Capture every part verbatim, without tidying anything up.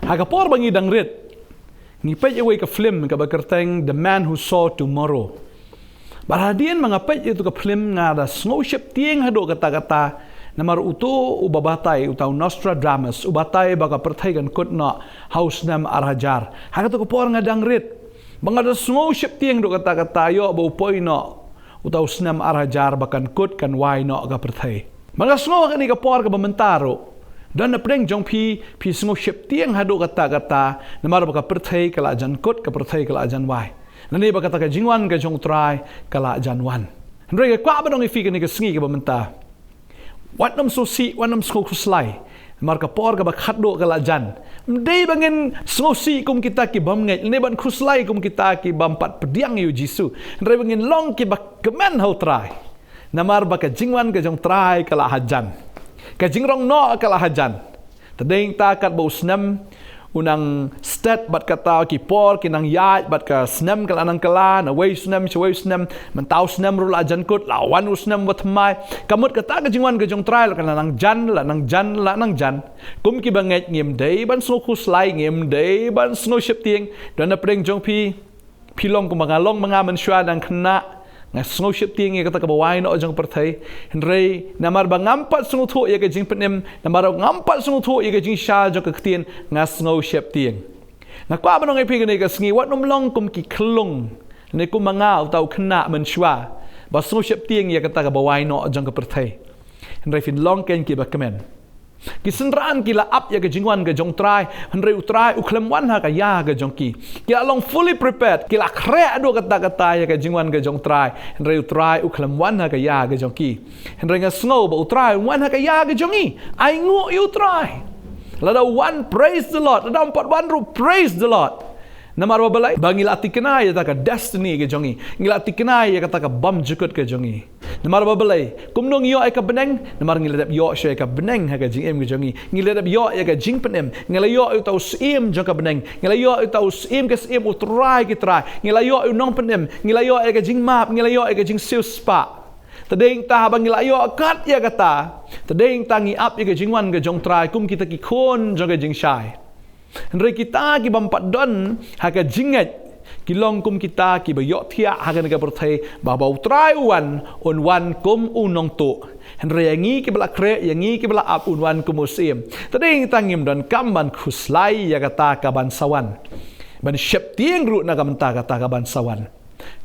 Ha ka por ba ngi dang rit, ngi peit ïa kawei ka film kaba kyrteng The Man Who Saw Tomorrow. Bad hadien ba nga peit ïa katu ka film nga da sngew sheptieng haduh katta katta, namar uto uba batai, uta u Nostradamus, u batai ba ka pyrthei kan kut noh ha u snem ar hajar. Ha katu ka por nga dang rit, ba nga da sngew sheptieng haduh katta katta ïoh ba u poi noh uta u snem ar hajar ba kan kut kan wai noh ka pyrthei. Ba nga sngew ha kane ka por kaba mynta ruh, don napdeng jong phi, phi sngew sheptieng haduh katta katta, namar ba ka pyrthei ka la jan kut, ka pyrthei ka la jan wai, lane ba kata ka jingwan ka jong u Trai ka la jan wan. Hynrei nga kwah ban ong ïa phi kane ka sngi kaba mynta, wat nym sngewsih, wat nym sngew khuslai, namar ka por kaba khatduh ka la jan. Ym dei ba ngin sngewsih kum kita ki bym ngeit, lane ban khuslai kum kita ki bym pat pdiang ïa u Jisu. Hynrei ba ngin long kiba kmen ha u Trai, namar ba ka jingwan ka jong u Trai ka la hajan, ka jingrong noh ka la hajan. Te dei nangta katba u snem u nang stet bad kata ki por ki nang ïaid bad ka snem ka la nang kylla na wei u snem sha wei u snem, mynta u snem ruh la jan kut, la wan u snem ba thymmai. Ka mut kata ka jingwan ka jong u Trai la ka la nang jan, la nang jan, la nang jan. Kum kiba ngeit ngim dei ban sngew khuslai, ngim dei ban sngew sheptieng. Don napdeng jong phi, phi long kumba nga long, ba nga mynshuwa dang khynnah nga sngew sheptieng ïa kata kaba wai noh jong ka pyrthei. Hynrei namar ba ngam pat sngewthuh ïa ka jingpynim, namar ba ngam pat sngewthuh ïa ka jingshai jong ka ktien, nga sngew sheptieng. Nga kwah ban ong ïa phi kane ka sngi, wat nym long kum ki khyllung, ne kumba nga, uta u khynnah mynshuwa ba sngew sheptieng ïa kata kaba wai noh jong ka pyrthei. Hynrei phin long kein kiba kmen. Ki synran ki la ap ïa ka jingwan ka jong u Trai, hynrei u Trai u khlem wan ha ka ïa ka jong ki. Ki la long fully prepared, ki la khreh haduh katta katta ïa ka jingwan ka jong u Trai, hynrei u Trai u khlem wan ha ka ïa ka jong ki. Hynrei nga sngew ba u Trai u wan ha ka ïa ka jong ngi. Ai nguh ïa u Trai. Lada u wan, praise the Lord. Lada um pat wan ruh, praise the Lord. Namar ba balei? Ba ngi la thikna ïa kata ka destiny ka jong ngi. Ngi la thikna ïa kata ka bymjukut ka jong ngi. Namar ba balei? Kumno ngi ïoh ïa ka bneng? Namar ngi la dep ïoh shuh ïa ka bneng ha ka jingim ka jong ngi. Ngi la dep ïoh ïa ka jingpynim. Ngi la ïoh ïa uta u Syiem jong ka bneng. Ngi la ïoh ïa uta u Syiem ki syiem, u Trai ki trai. Ngi la ïoh ïa u Nongpynim. Ngi la ïoh ïa ka jingmap. Ngi la ïoh ïa ka jingsiewspah. Te dei nangta haba ngi la ïoh kat ïa kata, te dei nangta ngi ap ïa ka jingwan ka jong u Trai kum kita ki khun jong ka jingshai. Hynrei kita ki bym pat don ha ka jingngeit, ki long kum kita kiba ïohthiah ha kane ka pyrthei, ba haba u Trai u wan, un wan kum u nongtuh. Hynrei ïa ngi kiba la khreh, ïa ngi kiba la ap, un wan kum u Syiem. Te dei nangta ngim donkam ban khuslai ïa kata kaban sa wan, ban sheptieng ruh na ka bynta kata kaban sa wan.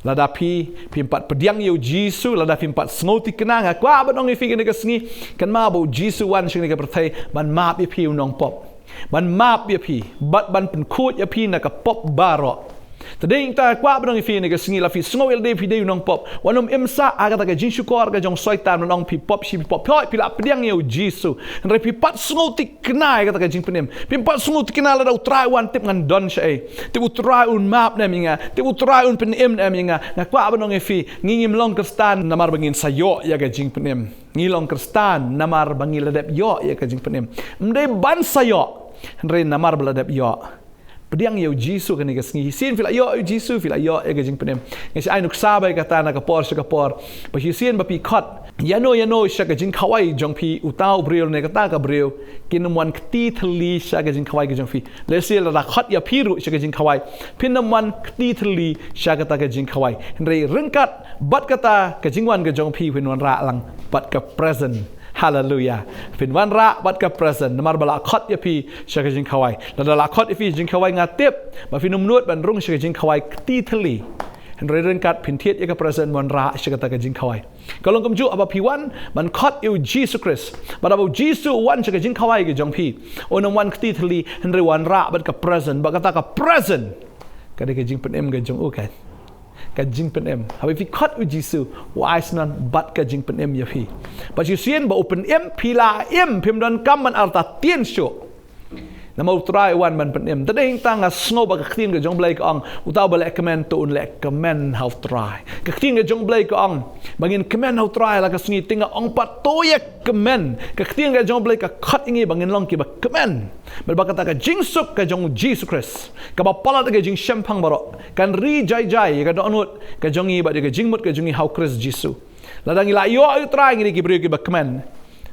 Lada phi, phim pat pdiang ïa u Jisu, lada phim pat sngew thikna, nga kwah ban ong ïa phi kane ka sngi, kynmaw ba u Jisu u wan sha kane ka pyrthei ban map ïa phi u nongpop. Ban map ïa phi, bad ban pynkhuid ïa phi na ka pop baroh. Te dei nangta nga kwah ban ong ïa phi kane ka sngi, lada phi sngew ïa lade phi dei u nongpop, wat nym im sah ha kata ka jingshukor ka jong u Soitan ban ong phi pop shi phi pop. Hooid, phi la pdiang ïa u Jisu. Hynrei phi pat sngew thik kna ïa kata ka jingpynim. Phim pat sngew thikna lada u Trai u wan, tip ngan don shaei. Tip u Trai un map ne em ïa nga. Tip u Trai un pynim ne em ïa nga. Nga kwah ban ong ïa phi, ngi ngim long Khristan namar ba ngin sa ïoh ïa ka jingpynim. Ngi long Khristan namar ba ngi la dep ïoh ïa ka jingpynim. Ym dei ban sa ïoh, hynrei namar ba la dep ïoh. Pdiang ïa u Jisu kane ka sngi. Shisien phi la ïoh ïa u Jisu, phi la ïoh ïa ka jingpynim. Nga sa ai nuksa ba ïa kata na ka por sha ka por. Ba shisien ba phi khot ïano ïano sha ka jingkhawai jong phi, uta u briew ne kata ka briew kin ym wan kti thylli sha ka jingkhawai ka jong phi. Lehse lada khot ïa phi ruh sha ka jingkhawai, phin ym wan kti thylli sha kata ka jingkhawai. Hynrei ryngkat bad kata ka jingwan ka jong phi, phin wanrah lang bad ka present. Haleluia. Phin wanrah bad ka present namar ba la khot ïa phi sha ka jingkhawai. Lada la khot ïa phi jingkhawai, nga tip ba phin ym nud ban rung sha ka jingkhawai kti thylli. Hynrei ryngkat phin thied ïa ka present wanrah sha kata ka jingkhawai. Ka long kumjuh haba phi wan ban khot ïa u Jisu Khrist. Bad haba u Jisu u wan sha ka jingkhawai ka jong phi, un ym wan kti thylli, hynrei wanrah bad ka present, bad kata ka present ka dei ka jingpynim ka jong u, ka, ka jingpynim. Haba phi khot ïa u Jisu, u ai sngewbha bad ka jingpynim ïa phi. Bad shisien ba u pynim, phi la im, phim donkam ban artatien shuh. Namar u Trai u wan ban pynim. Te dei nangta nga sngew ba ka ktien ka jong u Blei ka ong, uta uba leh kmen to un leh kmen ha u Trai. Ka ktien ka jong u Blei ka ong ba ngin kmen ha u Trai la ka sngi, te nga ong pat to ïa kmen. Ka ktien ka jong u Blei ka khot ïa ngi ba ngin long kiba kmen. Bad ba kata ka jingsuk ka jong u Jisu Khrist, kaba palat ïa ka jingshemphang baroh, kan ri jai jai ïa ka dohnud ka jong ngi bad ïa ka jingmut ka jong ngi ha u Khrist Jisu. Lada ngi la ïoh ïa u Trai, ngi dei ki briew kiba kmen.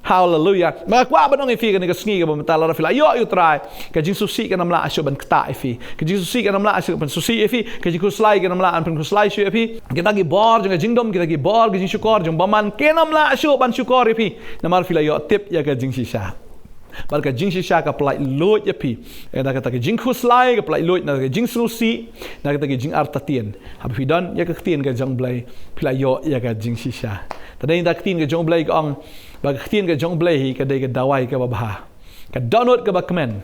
Haleluya. Nga kwah ban ong ïa phi kane ka sngi kaba mynta, lada phi la ïoh ïa u Trai, ka jingsngewsih kan ym lah shuh ban ktah ïa phi. Ka jingsngewsih kan ym lah shuh ban sngewsih ïa phi. Ka jingkhuslai kan ym lah ban pynkhuslai shuh ïa phi. Kita ki bor jong ka jingdum, kita ki bor ka jingshukor jong u bymman kan ym lah shuh ban shukor ïa phi. Namar phi la ïoh tip ïa ka jingshisha. Bad ka jingshisha ka pyllait luid ïa phi. Ïa kata ka jingkhuslai ka pyllait luid na ka jingsngewsih, na kata ka jingartatien. Haba phi don ïa ka ktien ka jong u Blei, phi la ïoh ïa ka jingshisha. Te dei na ka ktien ka jong u Blei ka ong, ba ka ktien ka jong u Blei hi ka dei ka dawai kaba bha. Ka dohnud kaba kmen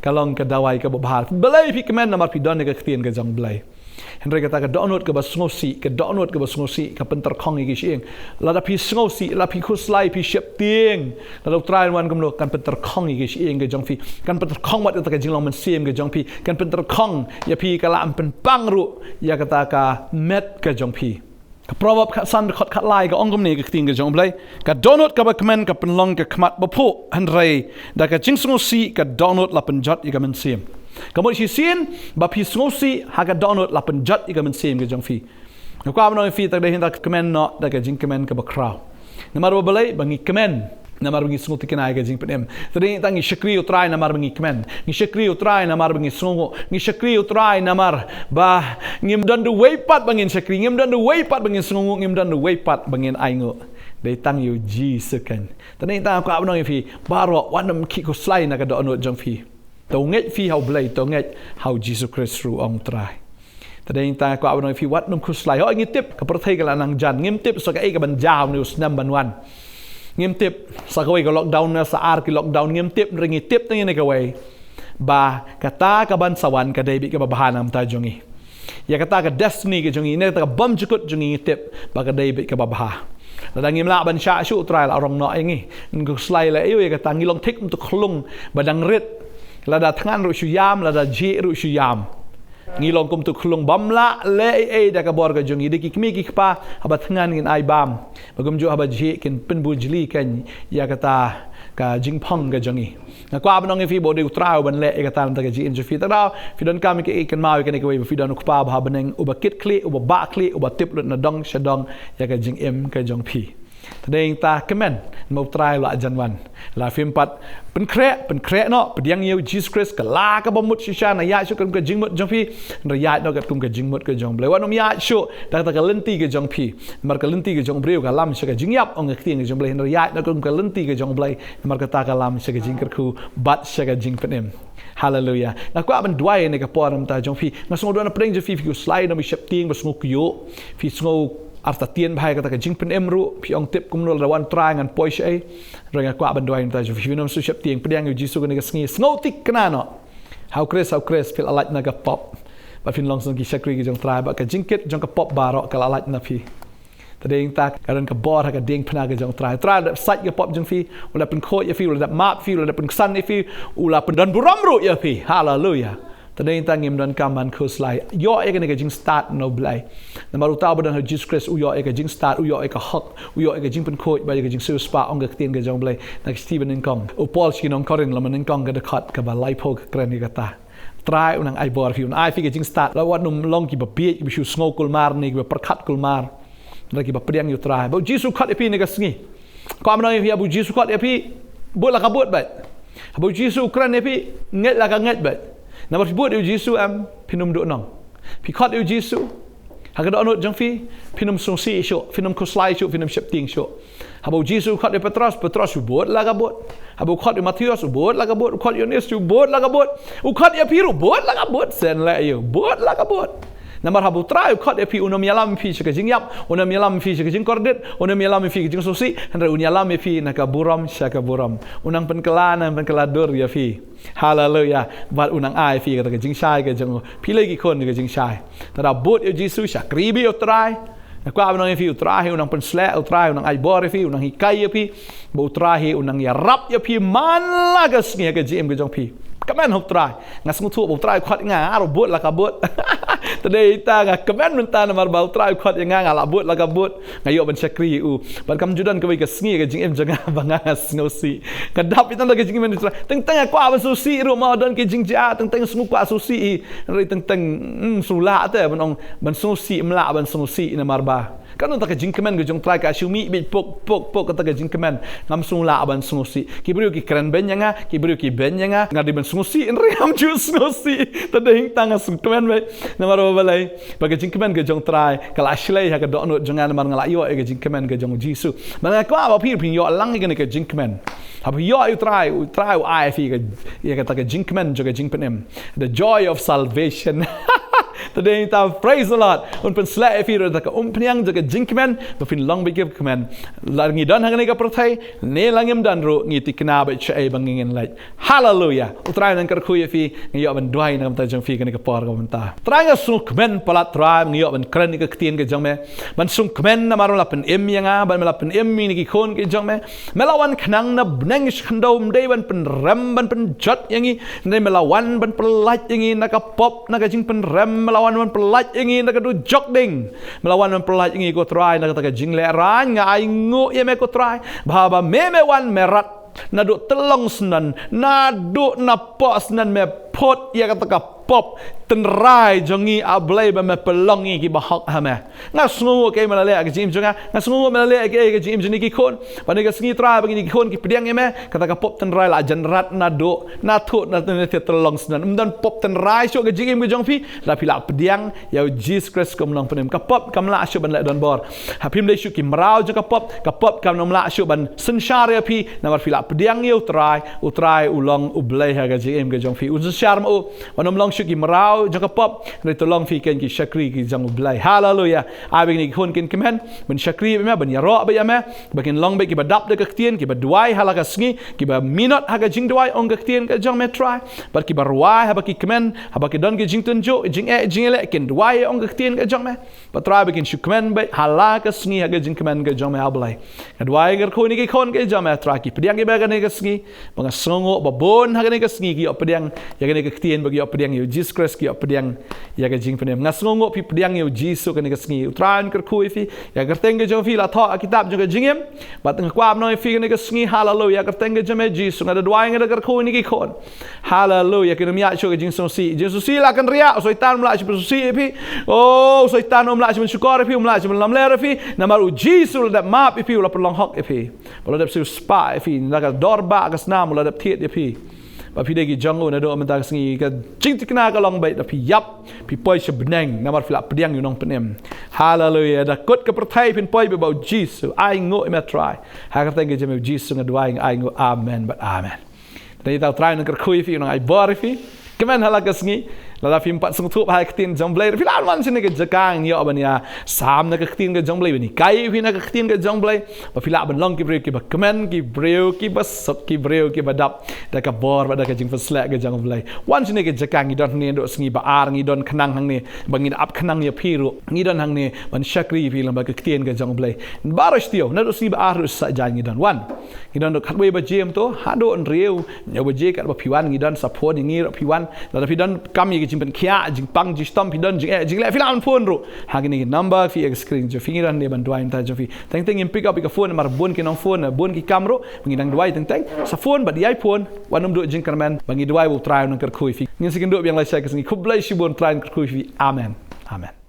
ka long ka dawai kaba bha. Balei phi kmen? Namar phi don ïa ka ktien ka jong u Blei. Hynrei kata ka dohnud kaba sngewsih, ka dohnud kaba sngewsih ka pyntyrkhong ïa ki shyieng. Lada phi sngewsih, lada phi khuslai, phi sheptieng, lada u Trai un wan kumno, kan pyntyrkhong ïa ki shyieng ka jong phi. Kan pyntyrkhong wat ïa kata ka jinglong mynsiem ka jong phi. Kan pyntyrkhong ïa phi, ka lah ban pynpang ruh ïa kata ka met ka jong phi. Ka Proverb khatsan dkhot khatlai ka ong kumne, ka ktien ka jong u Blei: Ka dohnud kaba kmen ka pynlong ka khmat baphuh, hynrei da ka jingsngewsih ka dohnud la pynjot ïa ka mynsiem. Ka mut shisien ba phi sngewsih ha ka dohnud la pynjot ïa ka mynsiem ka jong phi. Nga kwah ban ong ïa phi, te dei hynda kmen noh da ka jingkmen kaba khraw. Namar ba balei ba ngi kmen? Namar ba ngi sngewthikna ïa ka jingpynim. Te dei tang ngi shakri u Trai namar ba ngi kmen. Ngi shakri u Trai namar ba ngi sngewnguh. Ngi shakri u Trai namar ba ngim don da uwei pat ba ngin shakri, ngim don da uwei pat ba ngin sngewnguh, ngim don da uwei pat ba ngin ainguh. Dei tang ïa u Jisu kan. Te dei tang kwah ban ong ïa phi baroh, wat nym khih khuslai na ka dohnud jong phi. To ngeit phi ha u Blei, to ngeit ha u Jisu Khrist ruh, ong u Trai. Te dei tang kwah ban ong ïa phi, wat nym khuslai. Hooid ngi tip ka pyrthei ka la nang jan, ngim tip sa kaei kaban jia une u snem ban wan. Ngim tip sa kawei ka lockdown ne sa ar ki lockdown, ngim tip, hynrei ngi tip tang ïa kawei, ba kata kaban sa wan ka dei beit kaba bha na ka bynta jong ngi. Ïa kata ka destiny ka jong ngi, ne kata ka bymjukut jong ngi, ngi tip ba ka dei beit kaba bha. Lada ngim lah ban shah shuh, u Trai la rong noh ïa ngi. Ngi khuslai leh aïu ïa kata? Ngi long thik kum uto u khlung ba dang rit. Lada thngan ruh shu ïam, lada jhieh ruh shu ïam. Ngi long kum uto u khlung bym lah leh ei ei da ka bor ka jong ngi. Dei ki kmie ki kpa, haba thngan kin ai bam, ba kumjuh haba jhieh kin pynbujli kan ïa kata ka jingphang ka jong ngi. Nga kwah ban ong ïa phi ba u dei u Trai uban leh ïa kata na ka bynta ka jingim jong phi. Te lada phi donkam ïa kaei, kynmaw ïa kane kawei, ba phi don u Kpa ba ha bneng uba kit khlieh, uba bah khlieh, uba tip lut na dong sha dong ïa ka jingim ka jong phi. Te dei tang kmen, namar u Trai u la jan wan. Lada phim pat pynkhreh, pynkhreh noh, pdiang ïa u Jisu Khrist, kylla kaba mut shisha, na ïaid shuh katkum ka jingmut jong phi, hynrei ïaid noh katkum ka jingmut ka jong u Blei. Wat nym ïaid shuh da kata ka lynti ka jong phi. Namar ka lynti ka jong u briew ka lam sha ka jingïap, ong ka ktien ka jong u Blei, hynrei ïaid noh katkum ka lynti ka jong u Blei. Namar kata ka lam sha ka jingkyrkhu bad sha ka jingpynim. Haleluya. Nga kwah ban duwai ha kane ka por na ka bynta jong phi. Nga sngewdon na pdeng jong phi, phi khuslai, nym sheptieng, ba sngewkyiuh, phi sngew artatien bha ïa kata ka jingpynim ruh. Phi ong, tip kumno, lada wan u Trai ngan poi shaei? Hynrei nga kwah ban duwai na ka bynta jong phi, phi nym sngew sheptieng, pdiang ïa u Jisu kane ka sngi, sngewthikna noh ha u Khrist, ha u Khrist, phi la lait na ka pop. Bad phin long sdang ki shakri ki jong u Trai, bad ka jingkit jong ka pop baroh ka la lait na phi. Te dei tang ka don ka bor ha ka diengphna ka jong u Trai. U Trai u la dep sait ïa ka pop jong phi, u la pynkhuid ïa phi, u la dep map ïa phi, u la dep pynksan ïa phi, u la pyndonburom ruh ïa phi. Haleluya. Te dei tang ngim donkam ban khuslai. Ïoh ïa kane ka jingstad na u Blei. Namar uta uba don ha u Jisu Khrist u ïoh ïa ka jingstad, u ïoh ïa ka hok, u ïoh ïa ka jingpynkhuid bad ïa ka jingsiewspah, ong ka ktien ka jong u Blei. Na ka shithi ba nyngkong u Paul sha ki nong Korinth, lynnong ba nyngkong, ka dkhot kaba laiphew, ka kren ïa kata. U Trai un nang ai bor ïa phi, un ai ïa phi ka jingstad. Lada wat nym long kiba bieit, kiba shu sngew kulmar ne kiba pyrkhat kulmar, hynrei kiba pdiang ïa u Trai. Ba u Jisu u khot ïa phi ha kane ka sngi. Kwah ban ong ïa phi, haba u Jisu u khot ïa phi, bud la ka bud beit. Haba u Jisu u kren ïa phi, ngeit la ka ngeit beit. Namar phi bud ïa u Jisu em, phin ym duhnong. Phi khot ïa u Jisu ha ka dohnud jong phi, phin ym sngewsih shuh, phin ym khuslai shuh, phin ym sheptieng shuh. Haba u Jisu u khot ïa u Petros, Petros u bud la ka bud. Haba u khot ïa u Mathaios, u bud la ka bud. U khot ïa u Ïoannis, u bud la ka bud. U khot ïa phi ruh, bud la ka bud. Shen leh ïa u, bud la ka bud. Namar haba u Trai u khot ïa phi, un ym ïalam ïa phi sha ka jingïap, un ym ïalam ïa phi sha ka jingkordit, un ym ïalam ïa phi ka jingsngewsih, hynrei un ïalam ïa phi na ka burom sha ka burom. Un nang pynkylla, nang pynkylla dur ïa phi. Haleluya. Bad un nang ai ïa phi kata ka jingshai ka jong u. Phi lei ki khun ka jingshai. Te da bud ïa u Jisu, shakri beit ïa u Trai. Nga kwah ban ong ïa phi, u Trai hi un nang pynsleh, u Trai un nang ai bor ïa phi, un nang hikai ïa phi. Ba u Trai hi un nang ïarap ïa phi man la ka sngi ha ka jingim ka jong phi. Kmen ha u Trai. Nga sngewthuh ba u Trai u khot ïa nga, nga ruh bud la ka bud. Te dei tang nga kmen mynta namar ba u Trai u khot ïa nga, nga la bud la ka bud. Nga ïoh ban shakri ïa u. Bad kam ju don kawei ka sngi ha ka jingim jong nga ba nga sngewsih. Nga dap ïa tang da ka jingim jong u Trai. Teng teng nga kwah ban sngewsih ruh, ma don ka jingjia, teng teng sngew kwah sngewsih hi. Hynrei teng teng, hmm, shu lah te ban ong ban sngewsih, ym lah ban sngewsih namar ba Kano kata ka jingkmen ka jong U Trai ka shu mih beit pok pok pok kata ka jingkmen. Ngam sngew lah ban sngewsih. Ki briew ki kren beiñ ïa nga, ki briew ki beiñ ïa nga. Nga dei ban sngewsih, hynrei ngam ju sngewsih. Te dei tang nga sngewkmen beit. Namar ba balei? Ba ka jingkmen ka jong U Trai ka la shlei ha ka dohnud jong nga namar nga la ïoh ïa ka jingkmen ka jong U Jisu. Namar nga kwah ba phi ruh phin ïoh lang ïa kane ka jingkmen. Haba ïoh ïa U Trai, U Trai u ai ïa phi ka, ïa kata ka jingkmen jong ka jingpynim. The joy of salvation. Te dei tang, praise the Lord. Un pynsleh ïa phi ruh da ka umphniang jong ka jingkmen ba phin long beit ki bakmen. La ngi don ha kane ka pyrthei ne la ngim don ruh, ngi thikna beit shaei ba ngin leit. Haleluia. U Trai un kyrkhu ïa phi. Nga ïoh ban duwai na ka bynta jong phi kane ka por kaba mynta. Trai, nga sngewkmen palat Trai, nga ïoh ban kren ïa ka ktien ka jong me. Ban sngewkmen namar me la pynim ïa nga, ban me la pynim ïa kine ki khun ki jong me. Me la wan khnang na bneng shi khyndew, ym dei ban pynrem ban pynjot ïa ngi. Hynrei me la wan ban pyllait ïa ngi na ka pop, na ka jingpynrem, me la wan ban pyllait ïa ngi na ka dujok ding. Me la wan ban pyllait ïa ngi ko Trai na kata ka jinglehraiñ. Nga ainguh ïa me ko Trai, ba haba me, me wan me rat naduh tyllong syndon, naduh napoh syndon me phut ïa kata ka pop tynrai jong ngi, A Blei, ba me pynlong ngi ki bahok ha me. Nga sngewnguh kaei me la leh ha ka jingim jong nga. Nga sngewnguh me la leh kaei ha ka jingim jong kine ki khun. Ba kane ka sngi Trai, ba kine ki khun ki pdiang ïa me, kata ka pop tynrai la jan rat naduh, naduh, naduh, naduh tyllong syndon. Ym don pop tynrai shuh ha ka jingim ka jong phi lada phi la pdiang ïa U Jisu Khrist kum u nongpynim. Ka pop kam lah shuh ban leh donbor ha phi. Ym dei shuh ki mraw jong ka pop. Ka pop kam nym lah shuh ban synshar ïa phi namar phi la pdiang ïa U Trai. U Trai u long U Blei ha ka jingim ka jong phi. Un synshar ma u. Wat nym long shuh ki mraw jong ka pop. Hynrei to long phi ken ki shakri ki jong U Blei. Haleluia. Ai ba kine ki khun kin kmen ban shakri bad me, ban ïaroh bad me, ba kin long bad kiba dap da ka ktien, kiba duwai ha la ka sngi, kiba minot ha ka jingduwai ong ka ktien ka jong me Trai. Bad kiba rwai haba ki kmen, haba ki don ki jingtynjuh, jingeh jingïaleh, kin duwai ong ka ktien ka jong me. Bad Trai, ba kin shu kmen bad ha la ka sngi ha ka jingkmen ka jong me, A Blei. Nga duwai nga kyrkhu ïa kine ki khun ki jong me Trai, ki pdiang ïa me ha kane ka sngi. Ba nga sngewnguh ba bun ha kane ka sngi ki ïoh pdiang ïa kane ka ktien, ba ki ïoh pdiang ïa U Jisu Khrist, ki ïoh pdiang ïa ka jingpynim. Nga sngewnguh phi pdiang ïa U Jisu ha kane ka sngi. U Trai, nga kyrkhu ïa phi, ïa ka kyrteng ka jong phi la thoh ha ka kitab jong ka jingim. Bad nga kwah ban ong ïa phi ha kane ka sngi, haleluia, ka kyrteng ka jong me Jisu, nga da duwai, nga da kyrkhu ïa kine ki khun. Haleluia, kin ym ïaid shuh ha ka jingsngewsih. Jingsngewsih la kynriah, u Soitan um lah shuh ban sngewsih ïa phi. Oh, u Soitan um lah shuh ban shukor ïa phi, um lah shuh ban lamler ïa phi. Namar U Jisu u la dep map ïa phi, u la pynlong hok ïa phi. Bad u la dep siewspah ïa phi, na ka dor bah ka snam u la dep thied ïa phi. Ba phi dei ki jong u. Naduh mynta ka sngi ka jingthikna ka long beit ba phi ïap, phi poi sha bneng namar phi la pdiang ïa u nongpynim. Haleluia. Da kut ka pyrthei phin poi beit bad U Jisu. Ainguh ïa me Trai. Ha ka kyrteng ka jong me U Jisu nga duwai, nga ainguh. Amen bad amen. Te ïa U Trai un kyrkhu ïa phi, un ai bor ïa phi. Kmen ha la ka sngi. Lada phim pat sngewthuh ha ka ktien jong U Blei, phi lah ban wan shane ka jaka, ngin ïoh ban ïasam na ka ktien ka jong U Blei, ban hikai ïa phi na ka ktien ka jong U Blei. Ba phi lah ban long ki briew kiba kmen, ki briew kiba suk, ki briew kiba dap da ka bor bad da ka jingpynshlur ka jong U Blei. Wan shane ka jaka, ngi don hangne naduh sngi ba ar, ngi don khnang hangne ba ngin ap khnang ïa phi ruh. Ngi don hangne ban shakri ïa phi lyngba ka ktien ka jong U Blei. Baroh shi taïew naduh sngi ba ar haduh saitjaiñ ngi don. Wan. Ngi don naduh khatwei baje mynta haduh hynriew, hynñiew baje. Katba phi wan, ngi don, sa phone ïa ngi ruh phi wan. Lada phi don kam ïa ka jingpynkhiah, jingpang, jingshitom, phi don jingeh jingleh, phi lah ban phone ruh ha kine ki number phi ïa ka screen jong phi. Ngi don hangne ban duwai na ka bynta jong phi. Teng teng ngim pick up ïa ka phone namar bun ki nongphone, bun ki kam ruh. Ngi dang duwai teng teng. Sa phone bad ïai phone. Wat nym duh jingkyrmen. Ba ngi duwai ba U Trai un kyrkhu ïa phi. Ngin sa ïakynduh biang lashai ka sngi. Khublei shibun, U Trai un kyrkhu ïa phi. Amen. Amen.